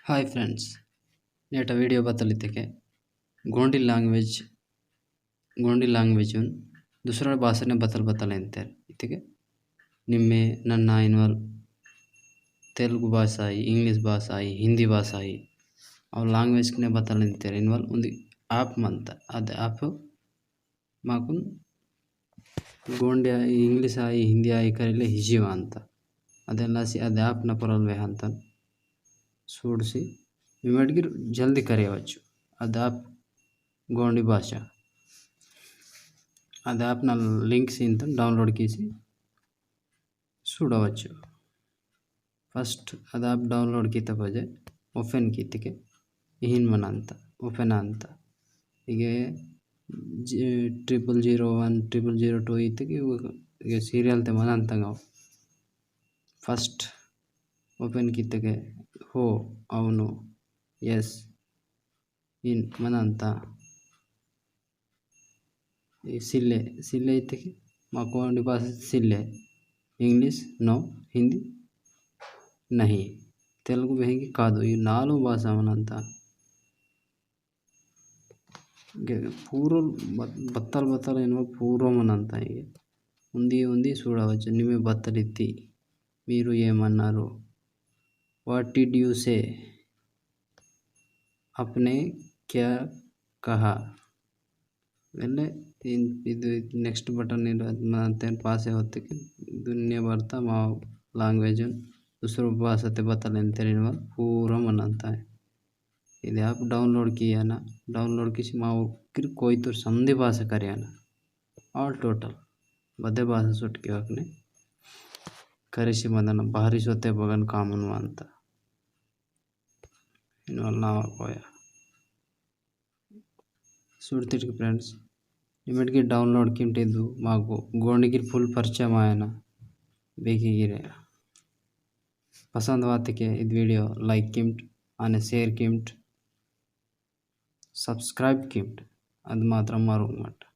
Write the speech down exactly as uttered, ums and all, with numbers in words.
Hi friends, नेटा video बतल इत्तेके गोंडी language, गोंडी language उन दूसरा भाषा ने बतल बतल एंतेर इत्तेके निम्मे नन्ना इनवल तेलुगु भाषा आई, English भाषा आई, हिंदी भाषा आई, और language ने बतल एंतेर इनवल उन्दी app मंता। अद app माकुन गोंडी आई, English आई, हिंदी आई करेले easy वांता। अदेलासी अद app न परल वेहंतन सूडसी मिमेट गिर जल्दी करेवच्चु। अद app गोंडी भाषा। अद app न link सींतन download कीसी सूडवच्चु। First अद app download कीता पजे open कीतिके इहिन मनंता, open अंता। इगे जि-, triple zero one, triple zero two इत्तेके इगे serial ते मनंता गाव। First open कीतिके हो, अवनु, yes, इन मनंता। ई सिल्ले, सिल्ले इत्तेके मा गोंडी भाषा सिल्ले। English no, हिंदी नहीं, तेलुगु बेहंगी कादो। ई नालु भाषा मनंता। गे-, पूरो बत-, बत्तल बत्तल इनवल पूरो मनंता। इगे उंदी उंदी सूडवच्चु। निमे बत्तल इत्ती, मीरु एमन्नारु? What did you say? आपने क्या कहा? वेले इन-, इदु next button इदु मनंतेन पासे होतेके दुनिया भरता मा language उन दूसरो भाषा ते बतल एंतेर इनवल पूरा मनंता। इदे app download कियाना, download किसी मा उक्किर कोईतुर समदी भाषा करियाना। All total बदे भाषा सुटकी वकने करिसी मदना भारी सोते बगन कामन वांता। इनवल नावा कोया। सुरतिटकी friends, निमेट गिर download किमटेदु मागो गोंडी गिर full परिचय मायना बेकी गिरे। पसंद वातेके इद video like किमट, आने share किमट, subscribe किमट, अद मात्रम मरुंगमट।